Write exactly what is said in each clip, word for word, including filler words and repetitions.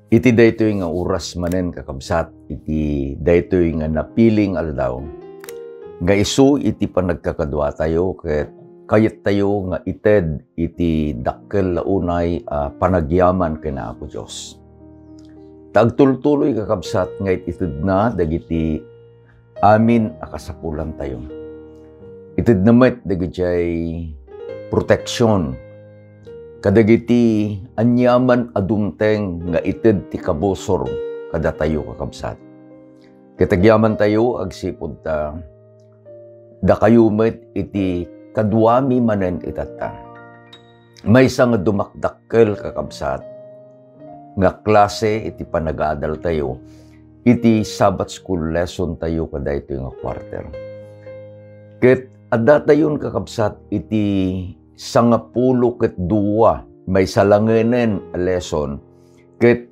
Iti daytoy nga oras manen, kakabsat, iti daytoy nga napili nga aldaw, nga isu iti panagkakaduatayo ket kayettayo nga ited iti dakkel la unay a panagyaman ken Apo Dios. Ta agtultuloy, kakabsat, nga it-itedna dagiti amin a kasapulantayo. Itedna met dagiti proteksion kadagiti aniaman a dumteng nga ited ti kabusor kadatayo, kakabsat. Ket agyamantayo agsipud ta dakayo met iti kaduami manen itatta. Maysa nga dumakdakkel, kakabsat, nga klase iti panagadaltayo iti Sabbath school lesson tayo kadaytoy nga quarter. Ket addatayon, kakabsat, iti sangapulo ket dua, maysa langenen a lesson, ket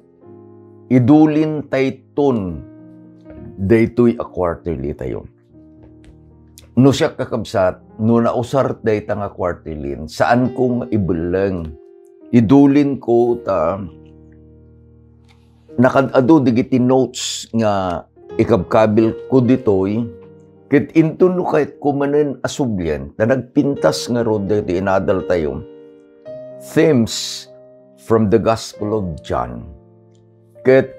idulin tayton daytoy a quarterly tayo. No siak, kakabsat, no nausar dayta nga quarterly, saanko nga ibelleng. Idulin ko ta nakad-adu dagiti notes nga ikabkabil ko ditoy, ket inton no kayatko manen a sublien, ta nagpintas ngarud daytoy inadaltayo, themes from the Gospel of John. Ket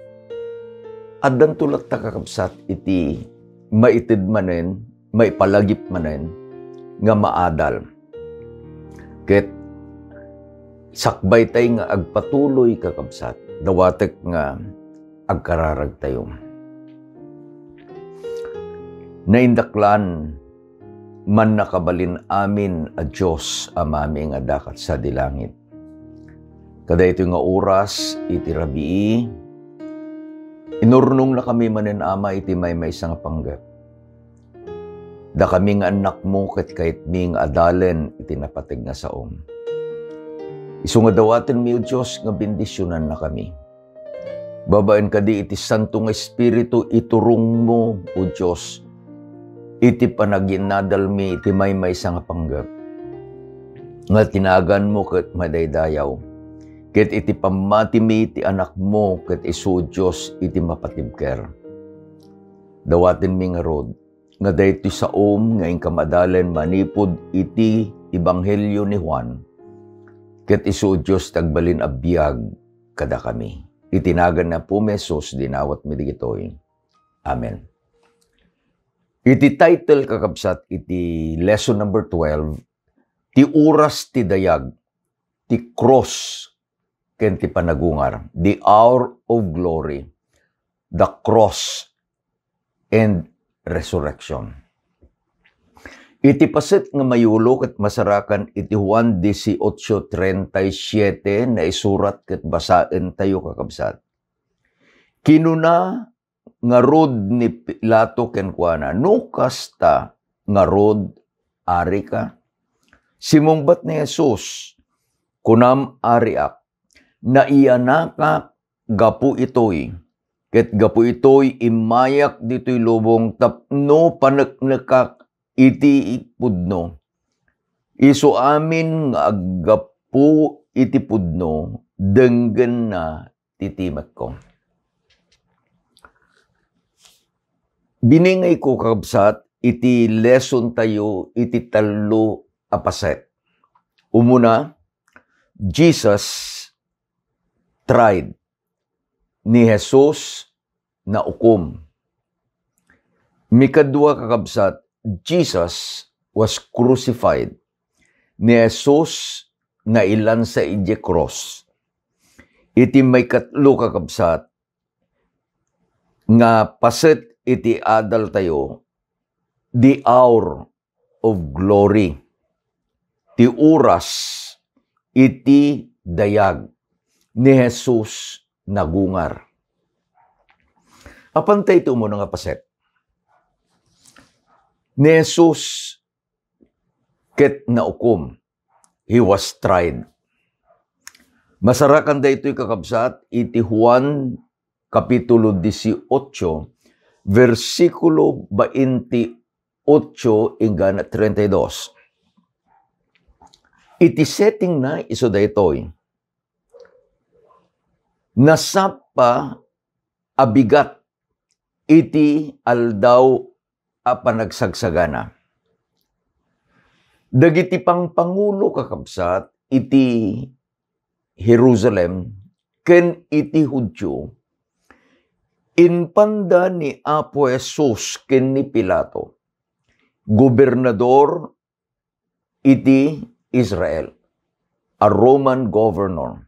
addanto latta, kakabsat, iti maited manen, maipalagip manen nga maadal. Ket sakbaytay nga agpatuloy, kakabsat, dawatek nga agkararagtayo. Naindaklan, mannakabalin-amin a Dios Amami nga adda kad sadi langit. Kadaytoy nga oras iti rabii, inurnongnakami manen, Ama, iti maymaysa nga panggep. Dakami nga annakmo ket kayatmi nga adalen iti napateg nga saom. Isu nga dawatenmi, O Dios, nga bendisionannakami. Babaen kadi iti Santo nga Espiritu, iturongmo, O Dios, iti panaginadalmi iti maymaysa nga panggep, nga ti naganmo ket madaydayaw, ket iti pammatimi ti Anakmo ket isu, O Dios, iti mapatibker. Dawatenmi ngarud nga daytoy saom nga inka maadalen manipud iti Ebanghelio ni Juan, ket isu, O Dios, ti agbalin a biag kadakami. Iti nagan ni Apomi Jesus, dinawatmi dagitoy. Amen. Iti title, kakabsat, iti lesson number twelve, ti oras ti dayag, ti cross, ken ti panagungar, the hour of glory, the cross, and resurrection. Iti paset nga mayulo ket masarakan iti Juan dieciocho treinta y siete, naisurat ket basaentayo, kakabsat. Kinuna ngarud ni Pilato kenkuana, "No kasta, ngarud, arika?" Simmungbat ni Jesus, "Kunam, ariak, naiyanakak gapu itoy, ket gapu itoy immayak ditoy lubong tapno paneknekak iti pudno. Isu amin nga aggapu iti pudno, denggenna ti timekko." Biningayko, kakabsat, iti lesson tayo iti tallo a paset. Umuna, Jesus tried. Ni Jesus naukom. Mikadua, kakabsat, Jesus was crucified. Ni Jesus nailansa idiay cross. Iti maikatlo, kakabsat, nga paset iti adaltayo, the hour of glory. Ti oras iti dayag ni Jesus nagungar. Apanta iti umuna nga paset. Ni Jesus ket naukom. He was tried. Masarakan daytoy, kakabsat, iti Juan Kapitulo dieciocho, bersikulo veintiocho inggana treinta y dos. Iti settingna isu daytoy. Nasapa a bigat iti Aldaw a Panagsagsagana. Dagiti pangpangulo, kakabsat, iti Jerusalem ken iti Judio, impanda ni Apo Jesus ken ni Pilato, gobernador iti Israel, a Roman governor.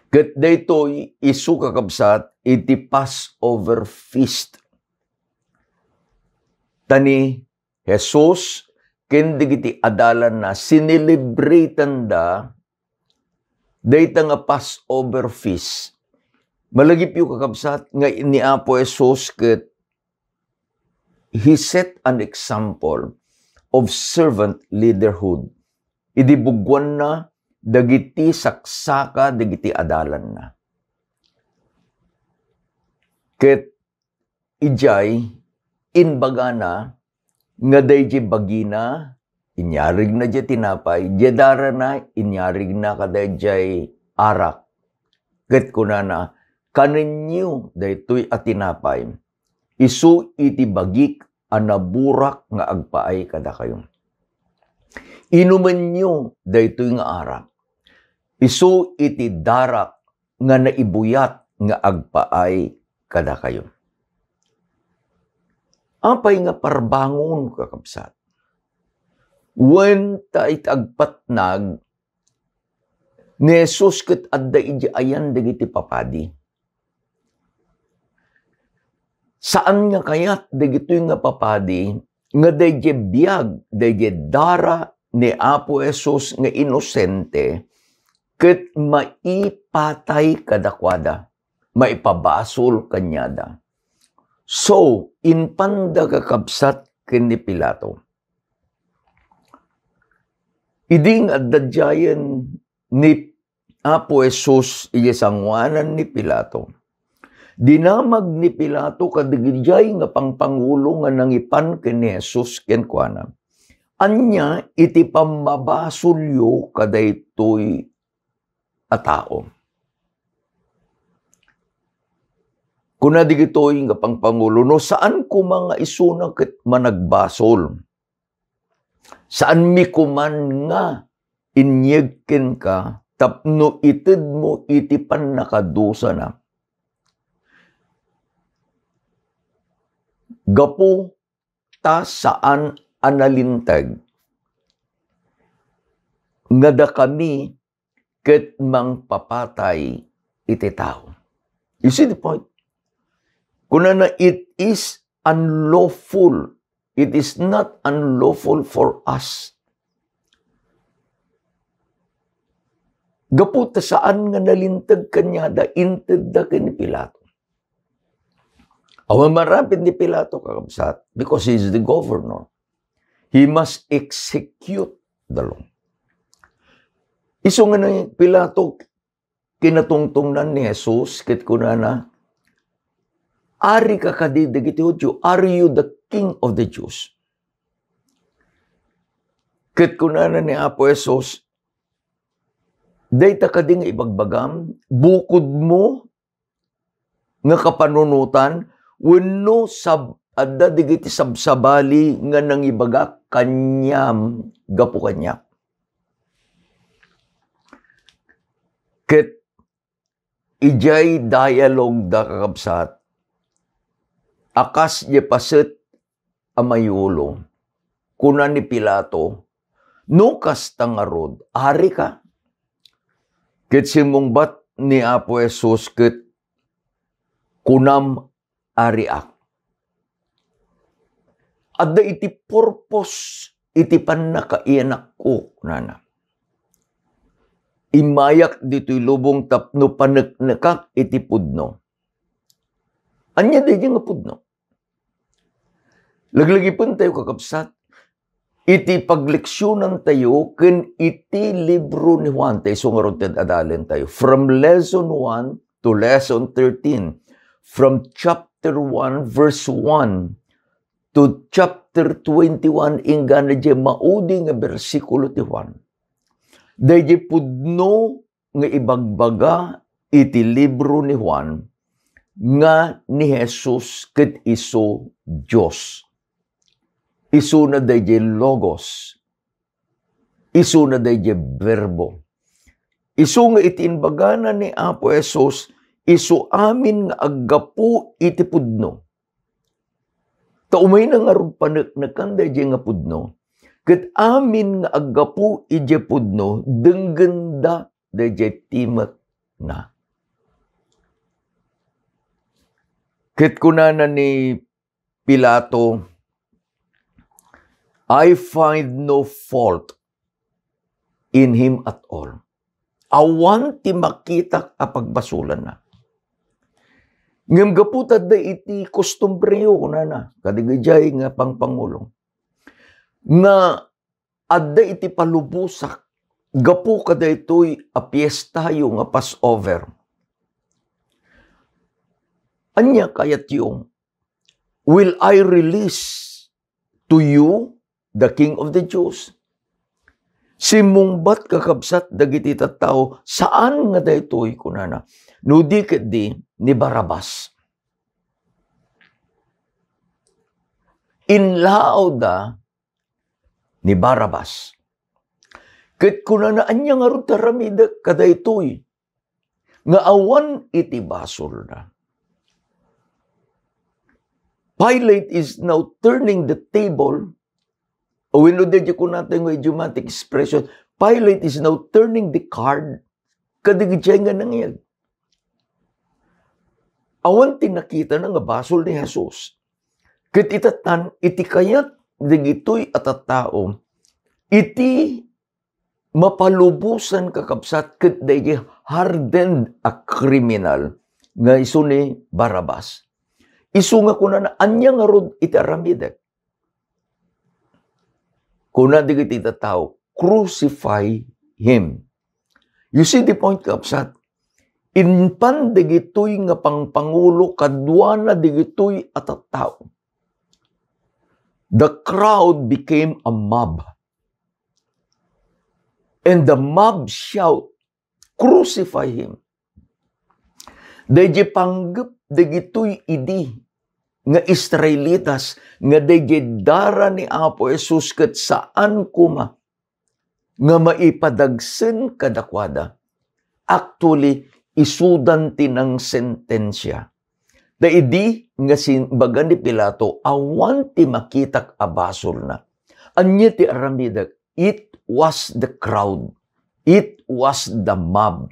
Ket daytoy isu, kakabsat, iti Passover feast. Ta ni Jesus ken dagiti adalanna, sinelebratenda dayta nga Passover feast. Malagipyo, kakabsat, nga ni Apo Jesus ket he set an example of servant leaderhood idi buggoanna dagiti saksaka dagiti adalanna. Ket idiay imbagana nga daydiay bagina, inyarigna diay tinapay, diay darana, inyarigna kadaydiay arak. Ket kunana, "Kanenyo daytoy a tinapay, isu iti bagik a naburak nga agpaay kadakayo. Inumenyo daytoy nga arak, isu iti darak nga naibuyat nga agpaay kadakayo." Apay nga parbangon, kakabsat? Wen ta iti agpatnag ni Jesus ket adda idi ayan dagiti papadi. Saan nga kayat dagitoy nga papadi nga daydiay biag, daydiay dara ni Apo Jesus nga inosente ket maipatay kadakuada, maipabasol kaniada. So, impanda, kakabsat, ken ni Pilato. Idi nga adda diayen ni Apo Jesus iti sangoanan ni Pilato, dinamag ni Pilato kadagiti nga pangpangulo nga nangipan ken ni Jesus, ken kuana, "Ania iti pammabasolyo kadaytoy a tao?" Kuna dagitoy nga pangpangulo, "No saan koma nga isuna ket managbasol, saanmi koman nga inyeg kenka tapno itedmo iti pannakadusana. Gapu ta saan a nalinteg nga dakami ket mangpapatay iti tao." You see the point? Kunana, it is unlawful. It is not unlawful for us. Gapu ta saan nga nalinteg kaniada, intedda ken ni Pilato. Awan marapit ni Pilato, kakabsat, because he is the governor. He must execute the law. Isu nga ni Pilato, kinatungtungnan ni Jesus, ket kunana, "Ari ka kadi dagiti Judio? Are you the king of the Jews?" Ket kunana ni Apo Jesus, "Dayta kadi nga ibagbagam, bukodmo nga kapanunotan, wenno sab-, adda dagiti sabsabali nga nangibagak kaniam gapu kaniak?" Ket idiay dialogue da, kakabsat, a kas diay paset a mayulo, kuna ni Pilato, "No kasta ngarud, ari ka?" Ket simmungbat ni Apo Jesus ket, "Kunam, ariak." Adda iti purpose iti pannakaiyanakko, kunana. Immayak ditoy lubong tapno paneknekak iti pudno. Ania daydiay nga pudno? Laglagipentayo, kakabsat, iti pagleksionantayo ken iti libro ni Juan, ta isu ngarud ti ad-adalentayo. From lesson one to lesson thirteen, from chapter one, verse one to chapter twenty-one, inggana diay maudi nga bersikulo ti Juan. Daydiay pudno nga ibagbaga iti libro ni Juan nga ni Jesus ket isu Dios. Isuna daydiay Logos. Isuna daydiay Verbo. Isu nga iti imbagana ni Apo Jesus, isu amin nga aggapu iti pudno. Ta umayna ngarud paneknekan daydiay nga pudno, ket amin nga aggapu idiay pudno, denggenda daydiay timekna. Ket kunana ni Pilato, "I find no fault in him at all." Awan ti makitak a pagbasolanna. Ngem gapu ta adda iti kustumbreo, kunana, kadagiti nga pangpangulo, nga adda iti palubosak gapu kadaytoy a piestayo nga Passover. Ania kayatyo? Will I release to you the King of the Jews? Simmungbat, kakabsat, dagiti tattao, saan nga daytoy, kunana. No di ketdi, ni Barabas. Inlaawda ni Barabas. Ket kunana, ania ngarud ti aramidek kadaytoy nga awan iti basolna? Pilate is now turning the table. Wenno, daydi kunatayo nga idiomatic expression, Pilate is now turning the card kadagiti nga nangngeg. Awan ti nakitana nga basol ni Jesus. Ket itatan iti kayat dagitoy a tattao, iti mapalubosan, kakabsat, ket daydi hardened a kriminal nga isu ni Barabas. Isu nga kunana, ania ngarud iti aramidek? Kuna dagiti tattao, "Crucify him." You see the point, kabsat? Inpan dagitoy nga pangpangulo kaduana dagitoy a tattao. The crowd became a mob. And the mob shout, "Crucify him." Daydi panggep dagitoy idi nga Israelitas nga daydi dara ni Apo Jesus ket saan koma nga maipadagsen kadakuada. Actually, isudan ti nangsentensia. Ta idi nga simbaga ni Pilato, awan ti makitak a basolna. Ania ti aramidek? It was the crowd. It was the mob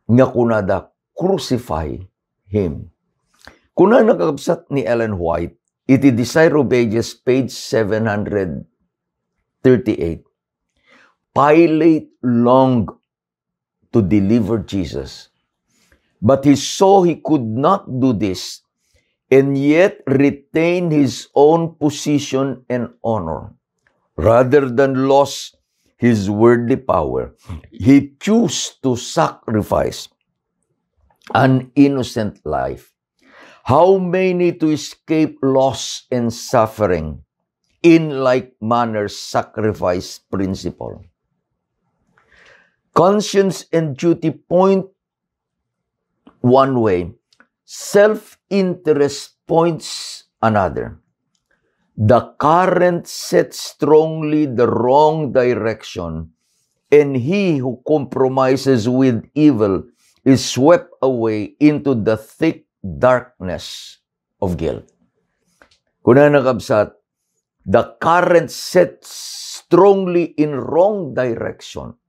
nga kunada, "Crucify him." Kunana, kakabsat, ni Ellen White iti Desire of Ages, page seven hundred thirty-eight, "Pilate longed to deliver Jesus, but he saw he could not do this and yet retain his own position and honor. Rather than lose his worldly power, he chose to sacrifice an innocent life. How many to escape loss and suffering in like manner sacrifice principle?" Conscience and duty point one way, self-interest points another. The current sets strongly the wrong direction, and he who compromises with evil is swept away into the thick darkness of guilt. Kunana, kabsat, "The current sets strongly in wrong direction,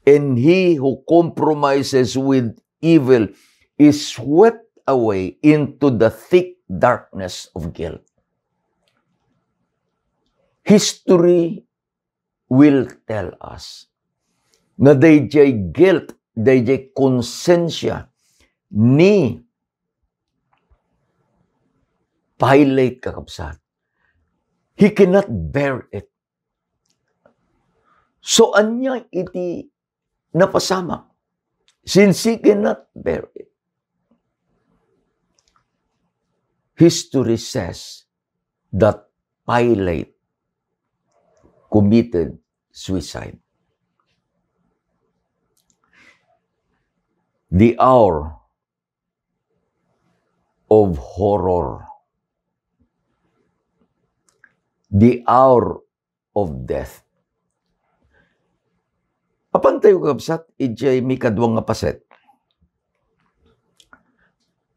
and he who compromises with evil is swept away into the thick darkness of guilt." History will tell us nga daydiay guilt, daydiay konsensya ni Pilate, kakabsat, he cannot bear it. So, ania iti napasamak? Since he cannot bear it, history says that Pilate committed suicide. The hour of horror. The hour of death. Apan tayo, kabsat, idiay maikadua nga paset.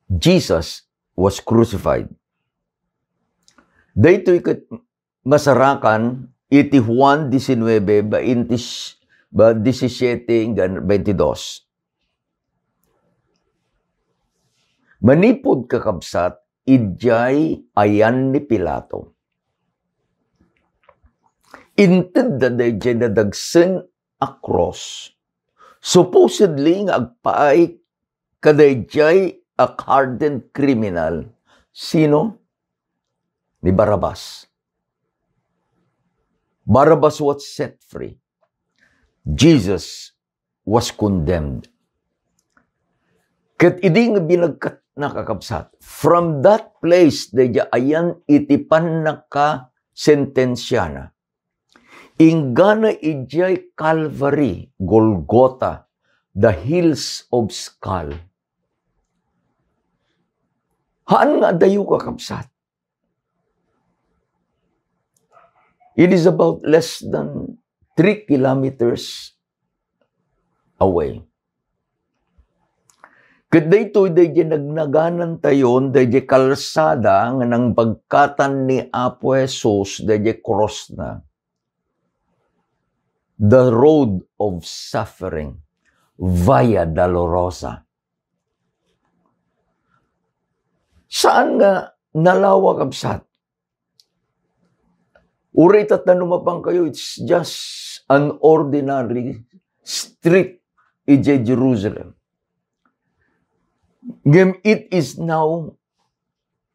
Jesus was crucified. Daytoy ket masarakan iti Juan diecinuebe, baintis-, ba, disisiete hanggan baintidos. Manipud, kakabsat, idiay ayan ni Pilato, intedda daydiay nadagsen a cross. Supposedly nga agpaay kadaydiay a hardened criminal. Sino? Ni Barabas. Barabas was set free. Jesus was condemned. Ket idi nga binagkatna, kakabsat, from that place, daydiay ayan iti pannakasentensiana, inggana idiay Calvary, Golgotha, the hills of skull. Haan nga adayo, kakabsat. It is about less than three kilometers away. Ket daytoy, daydiay nagnaganantayon, daydiay kalsada nga nangbagkatan ni Apo Jesus, daydiay cross na. The road of suffering, Via Dolorosa. Saan nga nalawa, kabsat? Uray tatta no mapankayo, it's just an ordinary street idiay Jerusalem. Ngem it is now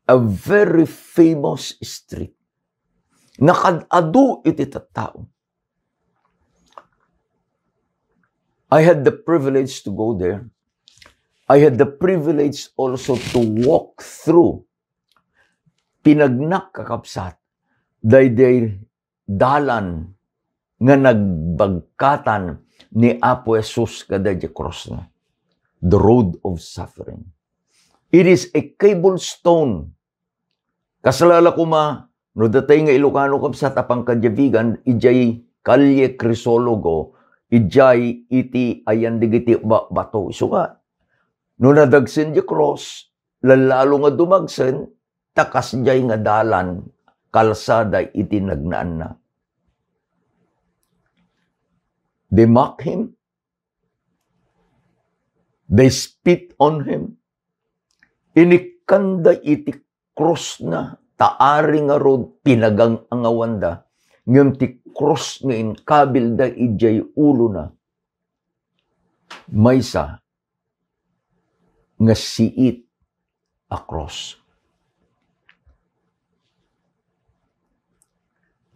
a very famous street. Nakaad-adu iti tattao. I had the privilege to go there. I had the privilege also to walk through. Pinagnak, kakabsat, daydiay dalan nga nagbagkatan ni Apo Jesus kadaydiay cross na. The road of suffering. It is a cobblestone. Kasla la koma, no datay nga Ilocano, kabsat, a pangkadiabigan, idiay Calle Crisologo, idiay iti ayan dagiti ba-, bato. Isu nga, no nadagsen diay cross, lallalo nga dumagsen, ta kasdiay nga dalan, kalsada iti nagnaanna. They mock him. They spit on him. Inikkanda iti krus na, ta ari ngarud pinagang-angawanda, ngem ti krus nga inkabilda idiay ulona, maysa nga siit a krus.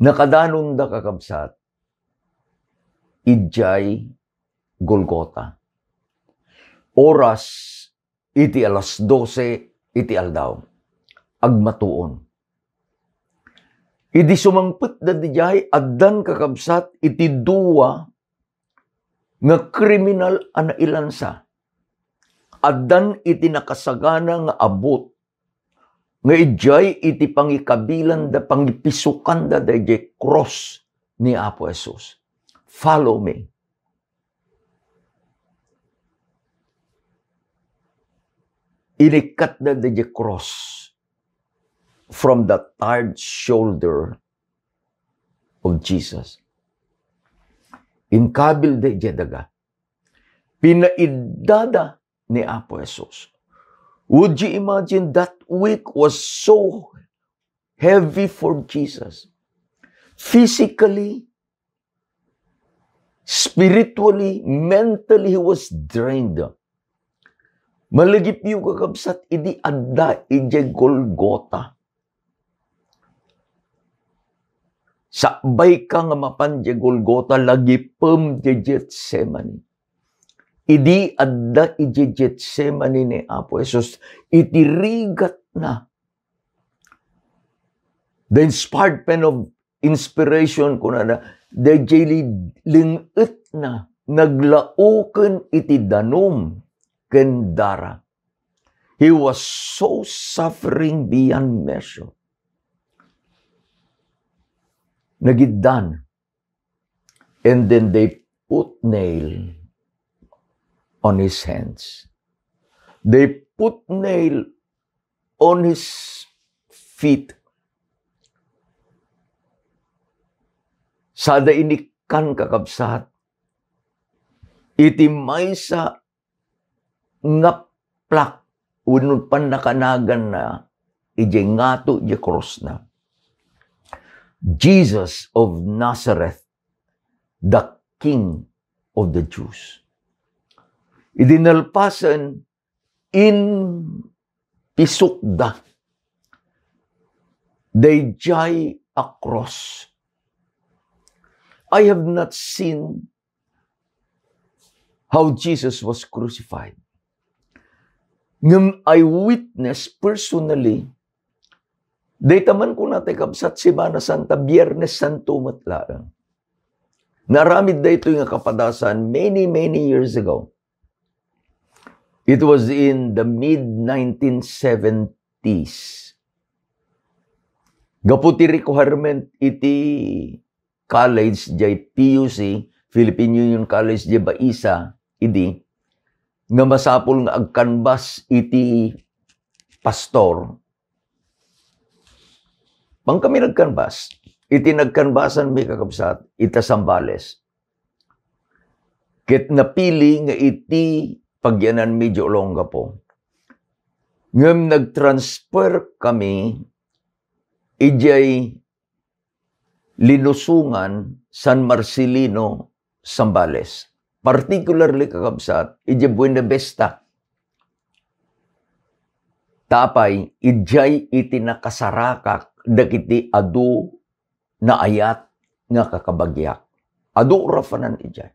Nakadanonda, kakabsat, idiay Golgota. Oras iti alas dose iti aldaw. Agmatuon. Idi sumangpetda idiay, addan, kakabsat, iti dua nga kriminal a nailansa. Addan iti nakasagana nga abut nga idiay iti pangikabilanda, pangipisukanda daydiay krus ni Apo Jesus. "Follow me." Inikkatda daydiay krus from the tired shoulder of Jesus. Inkabilda idiay daga. Pinaiddada ni Apo Jesus. Would you imagine, that week was so heavy for Jesus? Physically, spiritually, mentally, he was drained. Malagipyo, kakabsat, idi adda idiay Golgota. Sakbayka nga mapan idiay Golgota, lagipem idiay Getsemani. Idi adda idiay Getsemani ni Apo Jesus, iti rigatna, the inspired pen of inspiration, kunana, daydiay li-, ling-etna, naglaoken iti danum, ken dara. He was so suffering beyond measure. Nagiddan. And then they put nail on his hands. They put nail on his feet. Sada inikkan, kakabsat, iti maysa nga plak wenno pannakanaganna idiay ngato idiay krusna. Jesus of Nazareth, the King of the Jews. Idi nalpasen, inpisukda daydiay a krus. I have not seen how Jesus was crucified. Ngem I witness personally, dayta man kunatay, kabsat, Semana Santa, Biernes Santo met laeng. Naaramid daytoy nga kapadasan many, many years ago. It was in the mid nineteen seventies. Gapu ti requirement iti college diay P U C, Philippine Union College diay Baisa, idi, nga masapul nga agkanbas iti pastor. Pangkami nagkanbas. Iti nagkanbasanmi, kakabsat, ita Zambales. Ket napili nga iti pagyananmi idiay Olongapo. Ngem nagtransfer kami idiay Linusungan, San Marcelino, Zambales. Particularly, kakabsat, idiay Buenavista. Ta apay, idiay iti nakasarakak dagiti adu naayat nga kakabagiak. Adu rafanan idiay.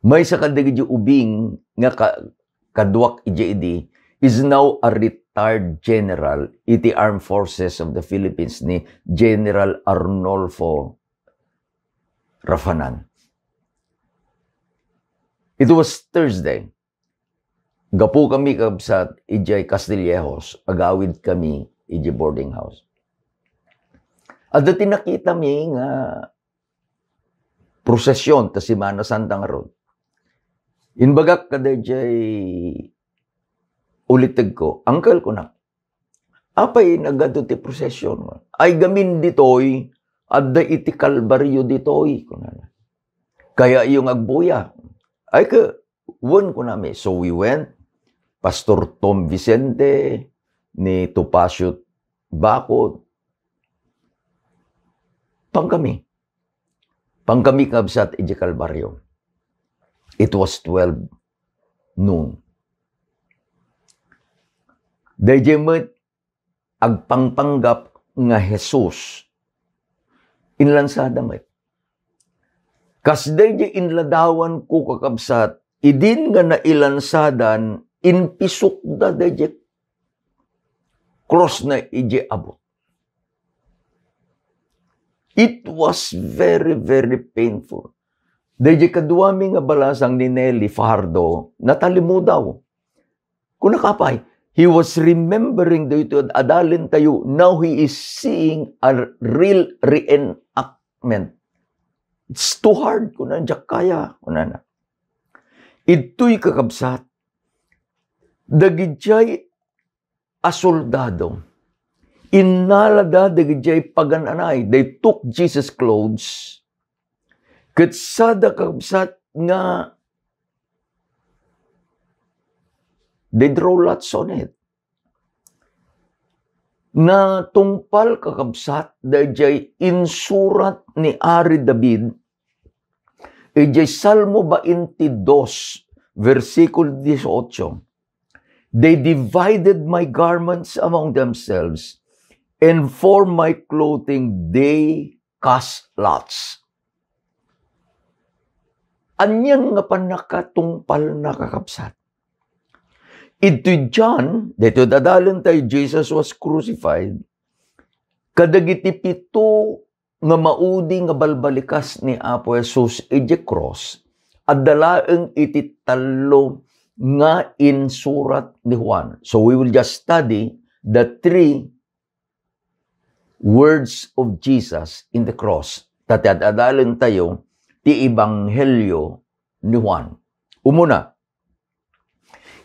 Maysa kadagiti ubing nga ka-, kaduak idiay idi is now a retired general iti Armed Forces of the Philippines, ni General Arnolfo Rafanan. It was Thursday. Gapu kami, kabsat, idiay Castillejos, agawid kami idiay boarding house. Adda ti nakitami nga prosesion ta Semana Santa ngarud. Imbagak kadaydiay ulitegko, "Uncle," kunak, "apay nagadu ti prosesion?" "Ay, gamin ditoy, adda iti Kalbario ditoy," kunana. "Kayayo nga agbuya." "Ay, ke, wen," kunami. So we went, Pastor Tom Vicente, ni Topacio Bacot. Pangkami. Pangkami, kabsat, idiay Kalbario. It was twelve noon. Daydiay met agpangpanggap nga Jesus, inlansada met. Kas daydiay inladawanko, kakabsat, idin nga nailansadan, inpisukda daydiay krusna idiay abut. It was very, very painful. Daydiay kaduami nga balasang ni Nelly Fajardo, natalimudaw. Kunak, apay, he was remembering daytoy adalentayo. Now he is seeing a real reenactment. "It's too hard," kuna, "diak kaya," kunana. Idtoy, kakabsat, dagidiay a soldado, innalada dagidiay pagan-anay. They took Jesus' clothes. Ket sada, kakabsat, nga they draw lots on it. Natungpal, kakabsat, daydiay insurat ni Ari David idiay Salmo baintidos, versikulo dieciocho. "They divided my garments among themselves, and for my clothing they cast lots." Anian nga pannakatungpalna, kakabsat? Idtoy John, daytoy adalentayo, Jesus was crucified, kadagiti pito nga maudi nga balbalikas ni Apo Jesus idiay krus, adda laeng iti tallo nga insurat ni Juan. So we will just study the three words of Jesus in the cross. Ta ti ad-adalentayo ti Ebanghelio ni Juan. Umuna,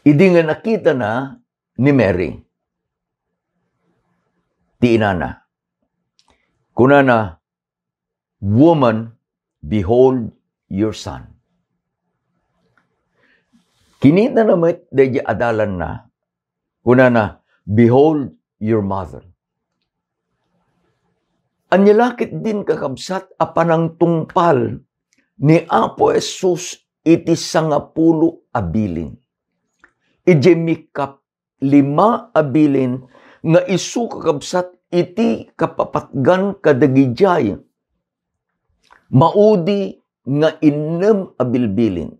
idi nga nakitana ni Mary ti inana, kunana, "Woman, behold your son." Kinitana met daydi adalanna, kunana, "Behold your mother." Ania la ketdin, kakabsat, a panangtungpal ni Apo Jesus iti sangapulo a bilin? Idiay mikap lima a bilin nga isu, kakabsat, iti kapapatgan kadagidiay maudi nga innem a bilbilin.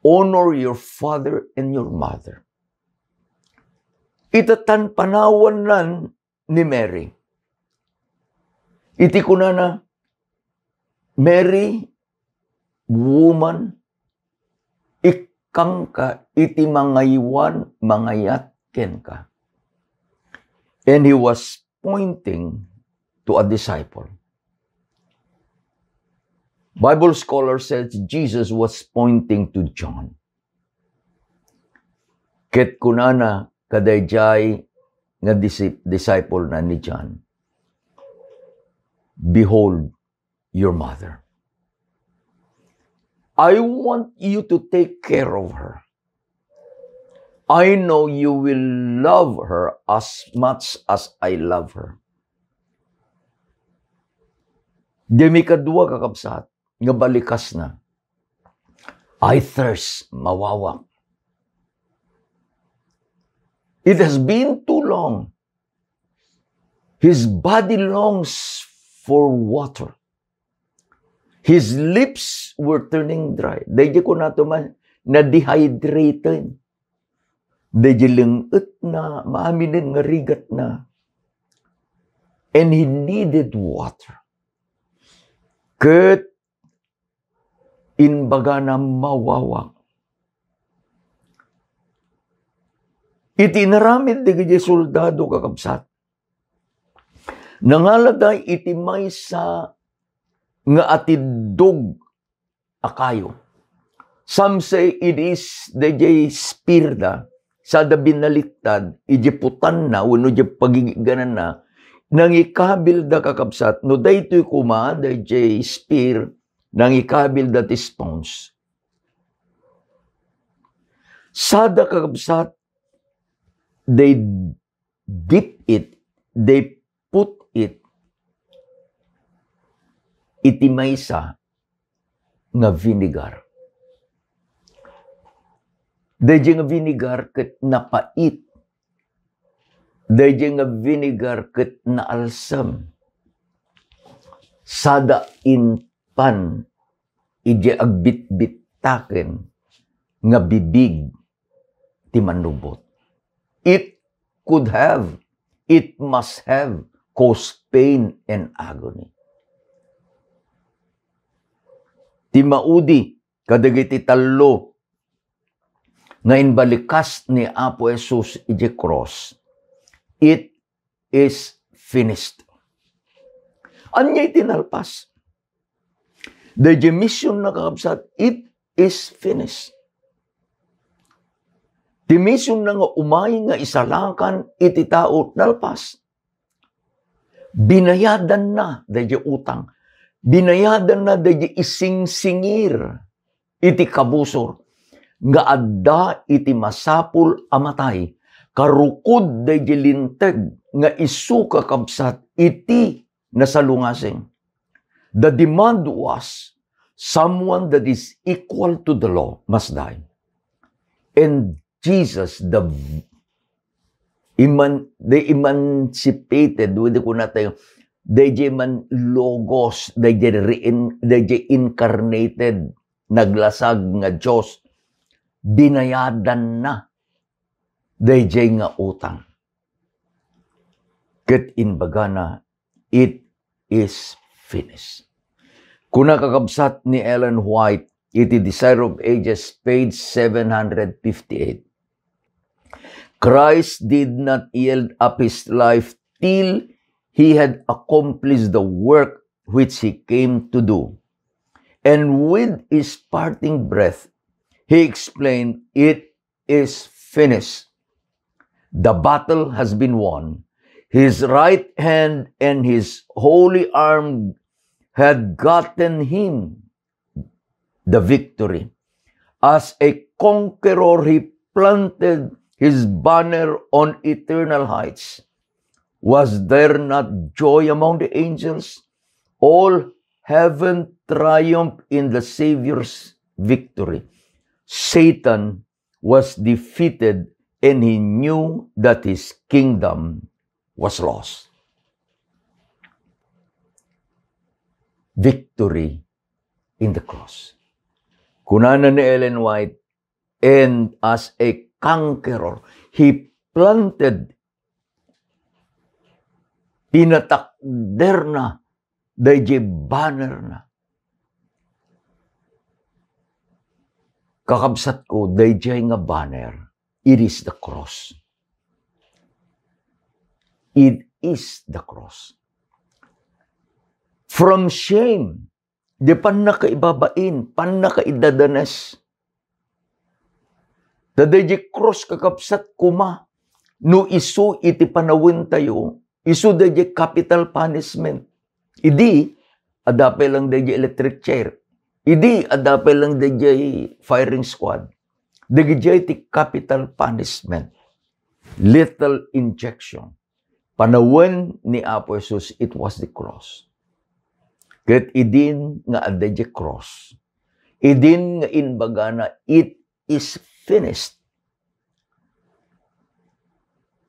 "Honor your father and your mother." Ita tan panawannan ni Mary. Iti kunana, "Mary, woman, ikkangka iti mangaywan mangayat kenka." And he was pointing to a disciple. Bible scholar says Jesus was pointing to John. Ket kunana kadaydiay nga disi-, disciple na ni John, "Behold your mother. I want you to take care of her. I know you will love her as much as I love her." Diay mikadua, kakabsat, nga balikasna, "I thirst, mawawak." It has been too long. His body longs for water. His lips were turning dry. Daydi kunato man, na-dehydrated. Daydi leng-etna, maaminen nga rigatna. And he needed water. Ket imbagana, "Mawawak." Iti inaramid dagiti soldado, kakabsat, nangalada iti maysa nga atiddog a kayo. Some say it is daydiay spear da, sada binaliktad, idiay putanna wenno idiay pagiggananna, nangikabil da, kakabsat, no daytoy koma daydiay spear, nangikabil da ti sponge. Sada, kakabsat, they dip it, they put it iti maysa nga vinegar. Daydiay nga vinegar ket napait. Daydiay nga vinegar ket naalsem. Sada inpan idiay agbitbittaken nga bibig ti mannubot. It could have, it must have caused pain and agony. Ti maudi kadagiti tallo nga imbalikas ni Apo Jesus idiay cross, "It is finished." Ania iti nalpas? Daydiay missionna, kakabsat, "It is finished." Ti missionna nga umay nga isalakan iti tao, nalpas. Binayadanna daydiay utang. Binayadanna daydiay isingsingir iti kabusor nga adda iti masapul a matay, karukod daydiay linteg nga isu, kakabsat, iti nasalungasing. The demand was someone that is equal to the law must die. And Jesus, the v-, eman-, the emancipated, whether kunatayo, daydiay man Logos, daydiay rein-, daydiay incarnated, naglasag nga Dios, binayadanna daydiay nga utang. Ket imbagana, "It is finished." Kuna, kakabsat, ni Ellen White, iti Desire of Ages, page seven hundred fifty-eight. Christ did not yield up his life till he had accomplished the work which he came to do. And with his parting breath, he explained, "It is finished." The battle has been won. His right hand and his holy arm had gotten him the victory. As a conqueror, he planted his banner on eternal heights. Was there not joy among the angels? All heaven triumphed in the Savior's victory. Satan was defeated, and he knew that his kingdom was lost. Victory in the cross. Kunana ni Ellen White, "And as a conqueror, he planted, pinatakderna dayjay banner na." Kakabsatko, dayjay nga banner, it is the cross. It is the cross. From shame, di pannakaibabain, pannakaidadanes. Ta dayjay cross, kakabsat, koma, no isu iti panawentayo, isu dayjay capital punishment. Idi, adda pay lang dayjay electric chair. Idi, adda pay lang dayjay firing squad. Dayjay ti capital punishment. Lethal injection. Panawen ni Apo Jesus, it was the cross. Ket idin nga adda dayjay cross, idin nga imbagana, "It is finished."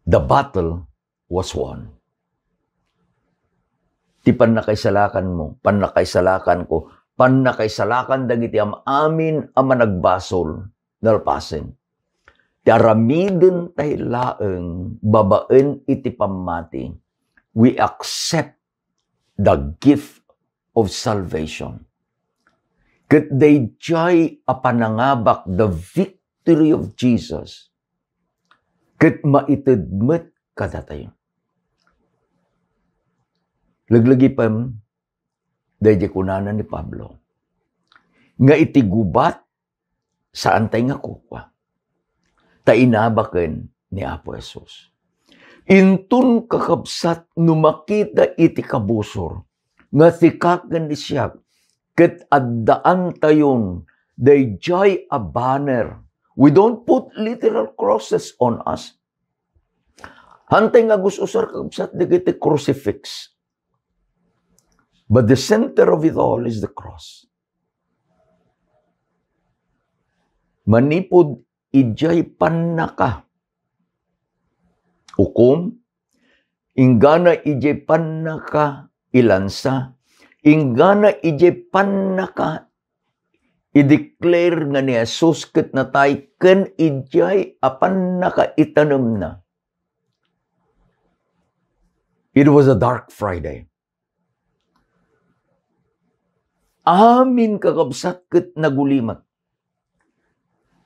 The battle was won. Ti pannakaisalakanmo, pannakaisalakanko, pannakaisalakan dagiti am-amin a managbasol, nalpasen. Ti aramidentay laeng babaen iti pammati, we accept the gift of salvation. Ket dayjay a panangabak, the victory of Jesus, ket maited met kadatayo. Leglagipem, dayjay kunana ni Pablo, nga iti gubat, saantay nga kukua, ta inabaken ni Apo Jesus. Inton, kakabsat, no makita iti kabusor nga sika ken ni siak, ket addaantayon dayjay a banner. We don't put literal crosses on us. Saantay nga agus-usar, kakabsat, dagiti crucifix. But the center of it all is the cross. Manipud idiay pannaka ukom, inggana idiay pannaka ilansa, inggana idiay pannaka i-declare nga ni Jesus ket natay ken idiay a pannakaitanemna. It was a dark Friday. Amin, kakabsat, ket nagulimek.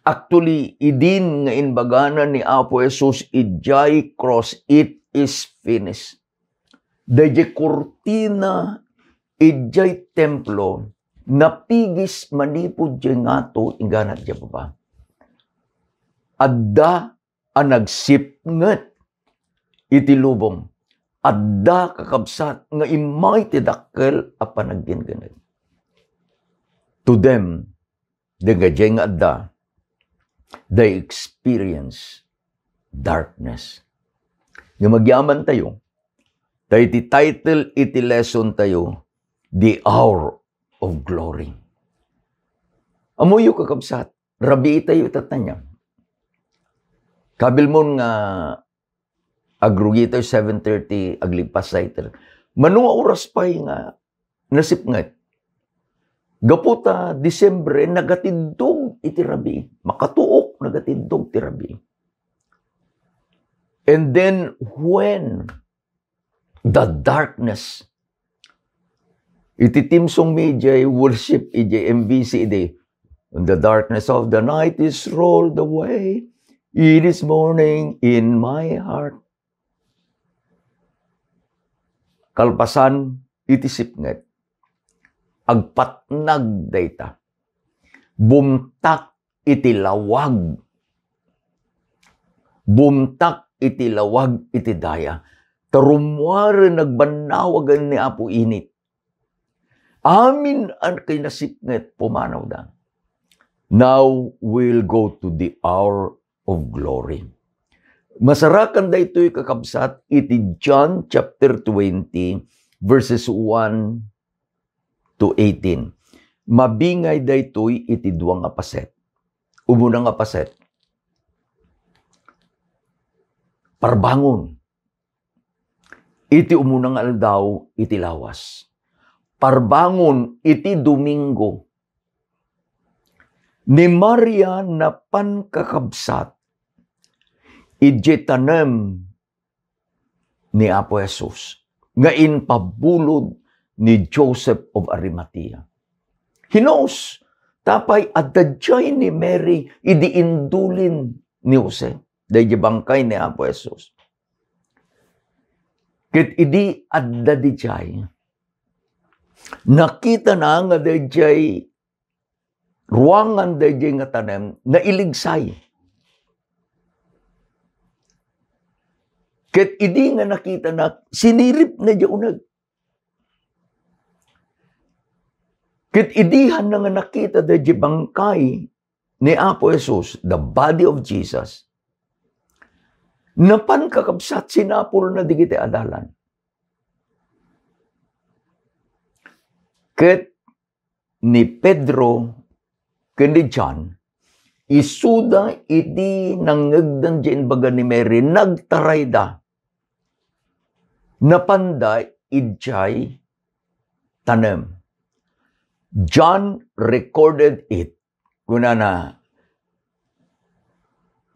Actually, idin nga imbagana ni Apo Jesus idiay cross, "It is finished." Dayjay kurtina idiay templo napigis manipud diay ngato inggana diay baba. Adda a nagsipnget iti lubong. Adda, kakabsat, nga immay ti dakkel a panaggingined. To them, dagiti nga adda, they experience darkness. Nga agyamantayo, ta iti title iti lesson tayo, The Hour of Glory. Ammoyo, kakabsat, rabiitayo ita ania. Kabilmon nga agrugitayo seven thirty, aglippas dayta. Mano nga oras pay nga nasipnget? Gapu ta Disyembre, nagatiddog iti rabii. Makatuok, nagatiddog ti rabii. And then, when the darkness, iti theme song mi idiay worship, idiay M V C, idi, When the darkness of the night is rolled away, it is morning in my heart. Kalpasan iti sipnget, agpatnag dayta. Bumtak iti lawag. Bumtak iti lawag iti daya. Ta rummuaren agbannawagen ni Apo init. Amin a kinasipnget pumanawda. Now we'll go to the hour of glory. Masarakan daytoy, kakabsat, iti John chapter twenty, verses one to eighteen. Mabingay daytoy iti dua nga paset. Umuna nga paset, parbangon iti umuna nga aldaw iti lawas. Parbangon iti Domingo. Ni Maria napan, kakabsat, idiay tanem ni Apo Jesus nga impabulod ni Joseph of Arimathea. He knows, tapay adda diay ni Mary idi indulin ni Jose, daydi bangkay ni Apo Jesus. Ket idi adda diay, nakitana nga daydiay ruangan daydiay nga tanem, nailigsay. Ket idi nga nakitana, siniripna diay uneg. Ket idi hanna nga nakita daydiay bangkay ni Apo Jesus, the body of Jesus, napan, kakabsat, sinapulna dagiti adalan. Ket ni Pedro ken ni John, isuda iti nangngegdan diay imbaga ni Mary, nagtarayda. Napanda idiay tanem. John recorded it. Kunana,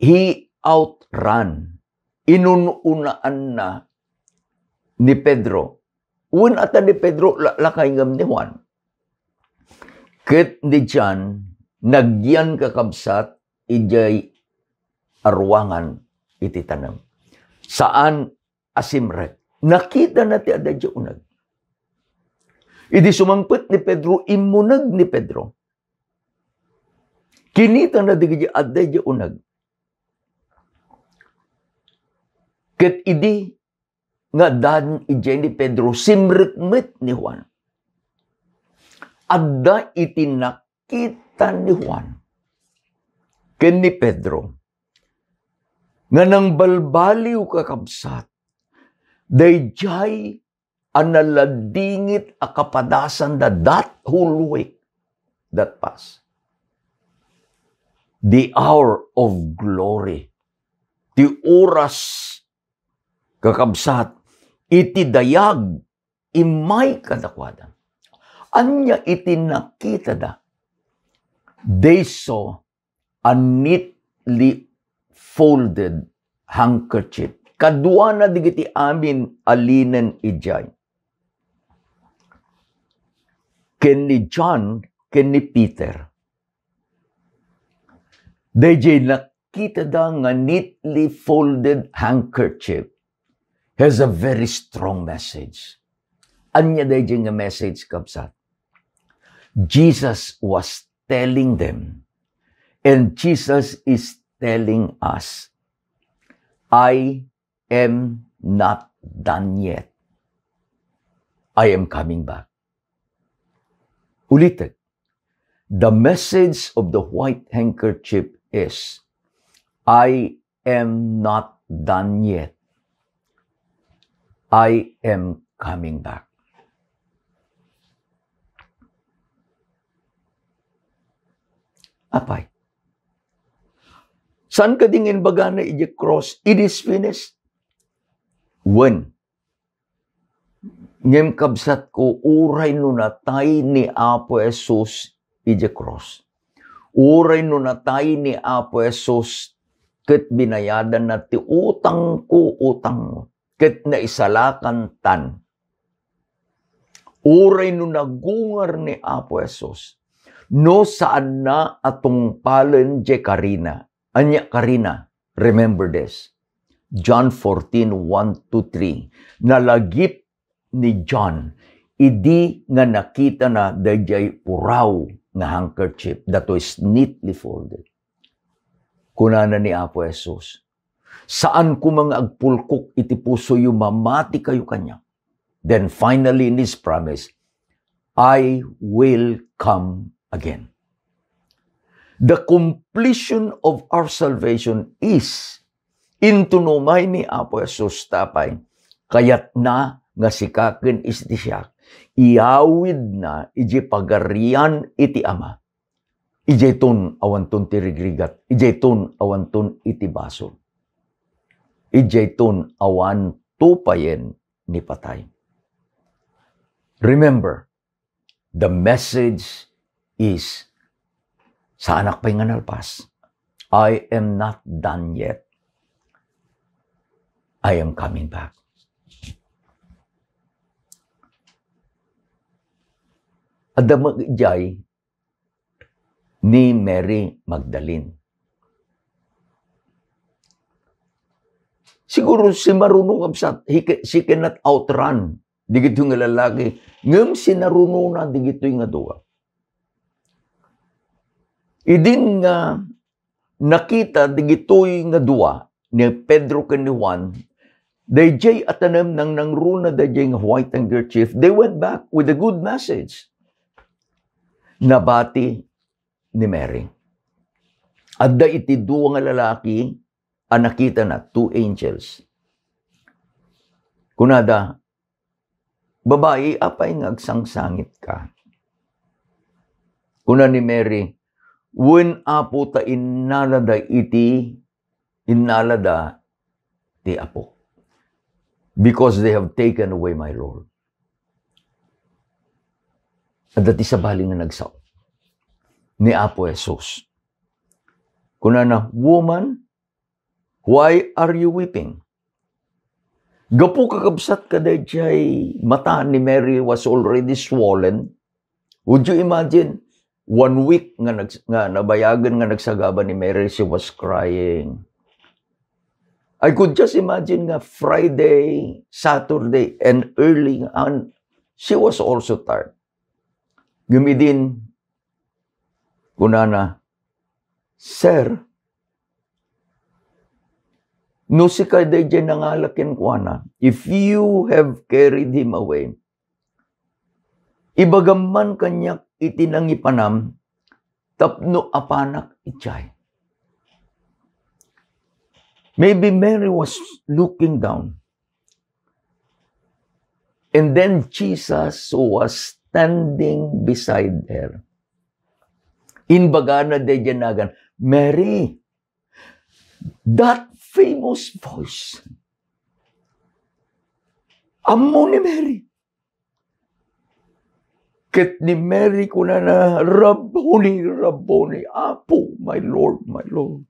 he outran, inun-unaanna ni Pedro. Wen ata ni Pedro, la-, lakay ngem ni Juan. Ket ni John, nagyan, kakabsat, idiay a ruangan iti tanem. Saan a simrek. Nakitana ti adda idiay uneg. Idi sumangpet ni Pedro, immuneg ni Pedro. Kinitana dagiti adda idiay uneg. Ket idi nga addaan idiay ni Pedro, simrek met ni Juan. Adda iti nakita ni Juan ken ni Pedro nga nangbalbaliw, kakabsat, daydiay a naladingit a kapadasanda that whole week that passed. The hour of glory. Ti oras, kakabsat, iti dayag immay kadakuada. Ania iti nakitada? They saw a neatly folded handkerchief. Kaduana dagiti amin a linen idiay. Ken ni John, ken ni Peter. Daydiay nakitada nga neatly folded handkerchief has a very strong message. Ania daydiay nga message, kabsat? Jesus was telling them, and Jesus is telling us, "I am not done yet. I am coming back." Ulitek, the message of the white handkerchief is, "I am not done yet. I am coming back." Apay, saan kadi nga imbagana idiay cross, "It is finished"? Wen, ngem kabsatko, uray no natay ni Apo Jesus idiay cross, uray no natay ni Apo Jesus ket binayadanna ti utangko, utangmo, ket naisalakantan, uray no nagungar ni Apo Jesus, No saanna a tungpalen diay karina. Ania karina? Remember this. John fourteen, one to three. Nalagip ni John idi nga nakitana daydiay puraw nga handkerchief that was neatly folded. Kunana ni Apo Jesus, "Saan koma nga agpulkok iti pusoyo, mamatikayo kaniak." Then finally, in his promise, "I will come again." The completion of our salvation is intuno umay ni Apo Jesus. Tapay, kayatna nga sika ken isti siak, iyawidna idiay pagarian iti Ama. Idiayton awanton ti rigrigat, idiayton awanton iti basol. Idiayton awan tupayen ni patay. Remember, the message is, saanak pay nga nalpas. I am not done yet. I am coming back. Adda met idiay ni Mary Magdalene. Siguro simaruno, kabsat, he ca-, she cannot outrun digitoy nga lalaki, ngem sinarunona digitoy nga dua. Idin nga nakita digitoy nga dua, ni Pedro ken ni Juan, daydiay a tanem, nangnangruna daydiay nga white handkerchief, they went back with a good message. Nabati ni Mary. Adda iti dua nga lalaki a nakitana, two angels. Kunada, "Babai, apay nga agsangsangitka?" Kuna ni Mary, "Wen, Apo, ta innalada iti, innalada ti Apo. Because they have taken away my Lord." Adda ti sabali nga nagsao ni Apo Jesus. Kunana, "Woman, why are you weeping?" Gapu, kakabsat, kadaydiay mata ni Mary was already swollen. Would you imagine, one week nga nags-, nga nabayagen nga nagsagaba ni Mary, she was crying. I could just imagine nga Friday, Saturday, and early, and she was also tired. Ngem idin, kunana, "Sir, no sika daydiay nangala kenkuana, if you have carried him away, ibagam man kaniak iti nangipanam tapno apanak idiay." Maybe Mary was looking down. And then Jesus was standing beside her. Imbagana daydiay nagan, "Mary." That famous voice. Ammo ni Mary. Ket ni Mary kunana, "Rabboni, Rabboni, Apo, my Lord, my Lord."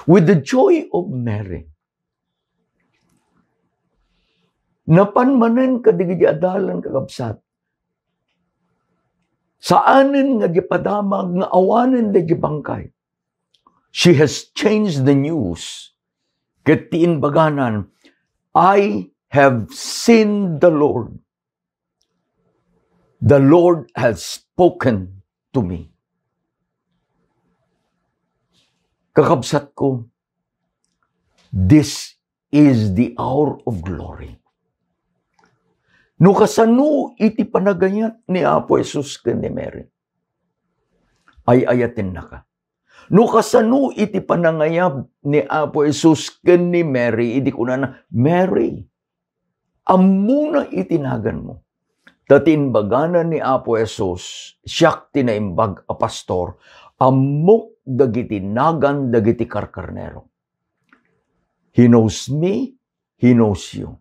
With the joy of Mary, napan manen kadagiti adalan, kakabsat. Saanen nga di padamag nga awanen daydi bangkay. She has changed the news. Ket ti imbaganan, "I have seen the Lord. The Lord has spoken to me." Kakabsatko, this is the hour of glory. No kasano iti panagayat ni Apo Jesus ken ni Mary, ay-ayatennaka. No kasano iti panangayab ni Apo Jesus ken ni Mary, idi kunana, "Mary," ammona iti naganmo. Ta ti imbagana ni Apo Jesus, "Siak ti naimbag a pastor, ammok dagiti nagan dagiti karkarnero." He knows me, He knows you.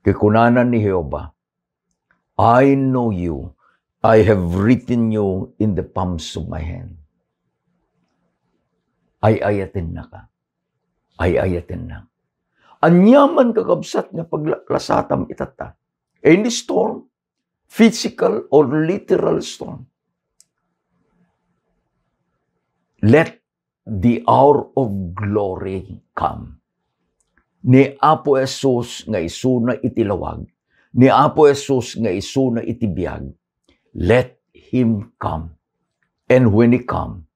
Ket kunana ni Jehovah, "I know you. I have written you in the palms of my hand." Ay-ayatennaka. Ay-ayatennak. Ania man, kakabsat, nga paglasatam itatta. Any storm, physical or literal storm. Let the hour of glory come. Ni Apo Jesus nga isuna iti lawag, ni Apo Jesus nga isuna iti biag, let him come. And when he come,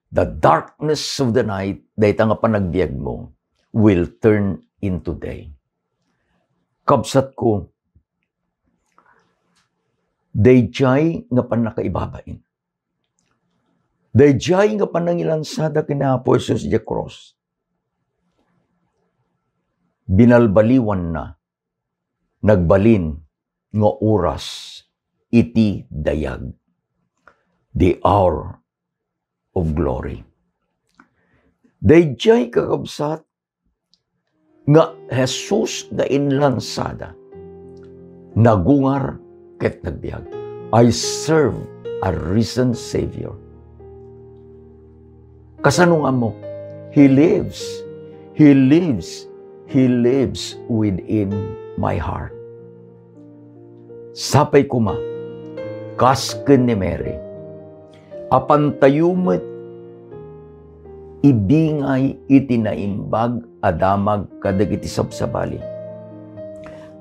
the darkness of the night, dayta nga panagbiagmo, will turn into day. Kabsatko, daydiay nga pannakaibabain. Daydiay nga panangilansada ken ni Apo Jesus idiay krus. Binalbaliwanna, nagbalin nga oras iti dayag. The hour of glory. Daydiay, kakabsat, nga Jesus nga inlansada, nagungar ket nagbiag. I serve a risen Savior. Kasano nga ammo? He lives. He lives. He lives within my heart. Sapay koma, kas ken ni Mary, apantayo met ibingay iti Naimbag a Damag kadagiti sabsabali.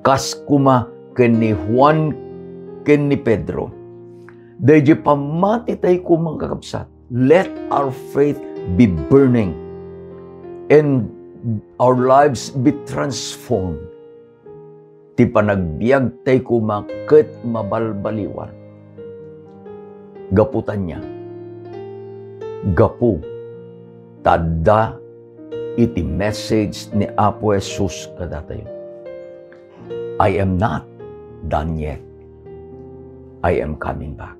Kas koma ken ni Juan ken ni Pedro, daydi pammatitay koma, kakabsat, let our faith be burning and our lives be transformed. Ti panagbiagtay koma ket mabalbaliwan. Gapu ta ania? Gapu ta adda iti message ni Apo Jesus kadatayo. I am not done yet. I am coming back.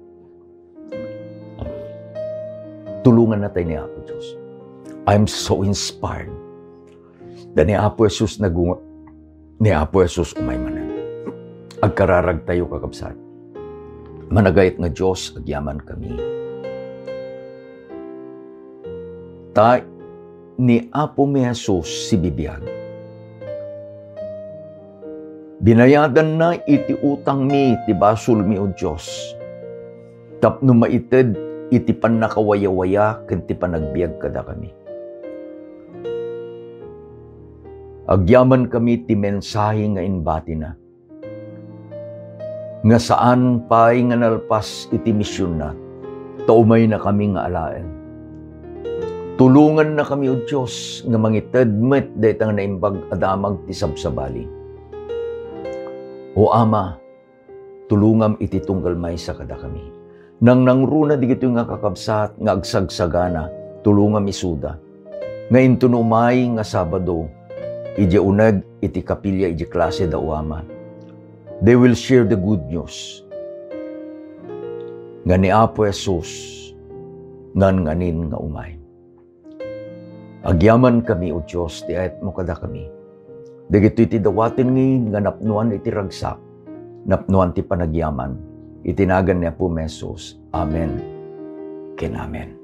Tulongannatay ni Apo Dios. I'm so inspired. Da ni Apo Jesus nagunga, ni Apo Jesus umay manen. Agkararagtayo, kakabsat. Managayat nga Dios, agyamankami. Ta ni Apomi Jesus sibibiag. Binayadanna iti utangmi ti basolmi, O Dios, tapno maited iti pannakawayawaya ken ti panagbiag kadakami. Agyamankami ti mensahe nga imbatina, nga saan pay nga nalpas iti misionna, ta umaynakami nga alaen. Tulongannakami, O Dios, nga mangited met dayta nga naimbag a damag ti sabsabali. O Ama, tulongam iti tunggal maysa kadakami. Nangnangruna digitoy nga kakabsat nga agsagsagana, tulongam isuda nga intono umay nga Sabado, idiay uneg iti kapilya, idiay klase da, O Ama, they will share the good news nga ni Apo Jesus ngan-nganin nga umay. Agyamankami, O Dios, ti ayatmo kadakami. Dagitoy ti dawaten nga napnuan iti ragsak, napnuan ti panagyaman. Iti nagan ni Apomi Jesus. Amen ken amen.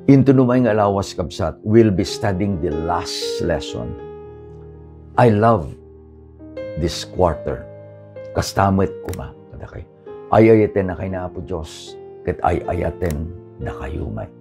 Intono umay nga lawas, kabsat, we'll be studying the last lesson. I love this quarter. Kasta met koma kadakay. Ay-ayaten nakay ni Apo Dios, ket ay-ayaten dakayo met.